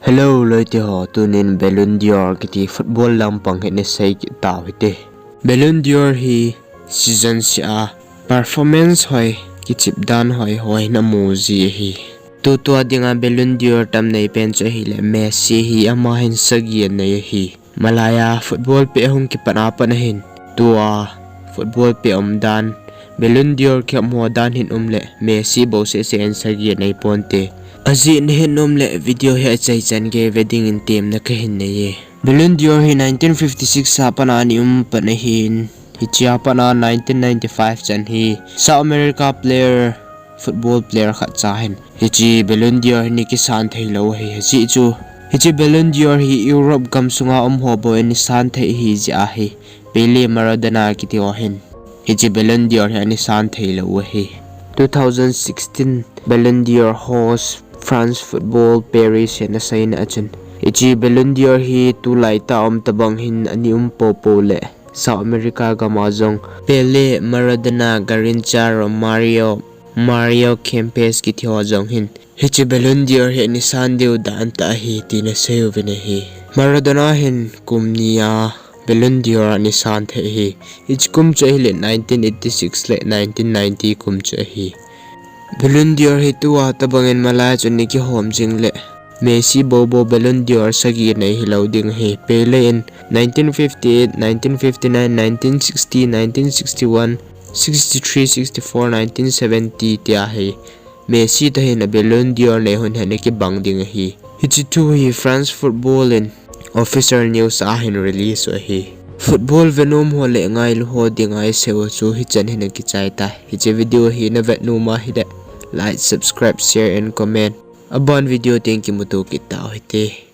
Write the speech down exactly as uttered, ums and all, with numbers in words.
Hello loite ho, tunin Ballon d'Or kiti football lampang hi nasei kit tau hite. Ballon d'Or hi season seh a performance hoi kichep dan hoi hoi namu ji ahi. Tutua dinga Ballon d'Or tam nei pen chu ahile Messi hi, ama hin sagi anei ahi. Malaiya football peh ahung kipat a pat ahin, tua football peh umdan, Ballon d'Or kikhop ho dan hin umle Messi bou seh seh in sagi anei ponte. Ajeh na hin umle video hi achaichan gei ve dingin temna kahin neiye. Ballon d'Or hi nineteen fifty-six a pat a ana um pan ahin, hichea pat a nineteen ninety-five chan hi South America player, football player khat cha hin hiche Ballon d'Or hi ana kisan theilou ahi. Ajeh chu hiche Ballon d'Or hi Europe gamsunga um ho bou in ana san thei ahi jeh ahi. Pele, Maradona kiti ho hin hiche Ballon d'Or hi ana san theilou ahi. Two thousand sixteen Ballon d'Or host France football Paris hi ana seina achun, hiche Ballon d'Or hi tulaitah a um tabang hin ana um poupou le South America gam a jong Pele, Maradona, Garrincha, Romario, Mario Kempes kiti ho jong hin hiche Ballon d'Or hi ana san diu dan tah ahi tin asei uvin ahi. Maradona hin kum ni a Ballon d'Or ana san thei ahi. Hiche kum chu ahile nineteen eighty-six le nineteen ninety kum chu ahi. Ballon d'Or hi tua tabang in malaiya chun ana kihom jing le Messi bou bou Ballon d'Or sagi anei hilou ding ahi. Pele in nineteen fifty-eight, nineteen fifty-nine, nineteen sixty, nineteen sixty-one, sixty-three, sixty-four, nineteen seventy tia ahi. Messi toh hin a Ballon d'Or nei hun hi ana kibang ding ahi. Hiche thu hi France football in official news a hin release u ahi. Football ve nom ho le ngailu ho dinga isei u chu hichan hin akichai tai. Hiche video hi na vet nom ahile like, subscribe, share and comment. Aban video teng kimuto kit tau hite.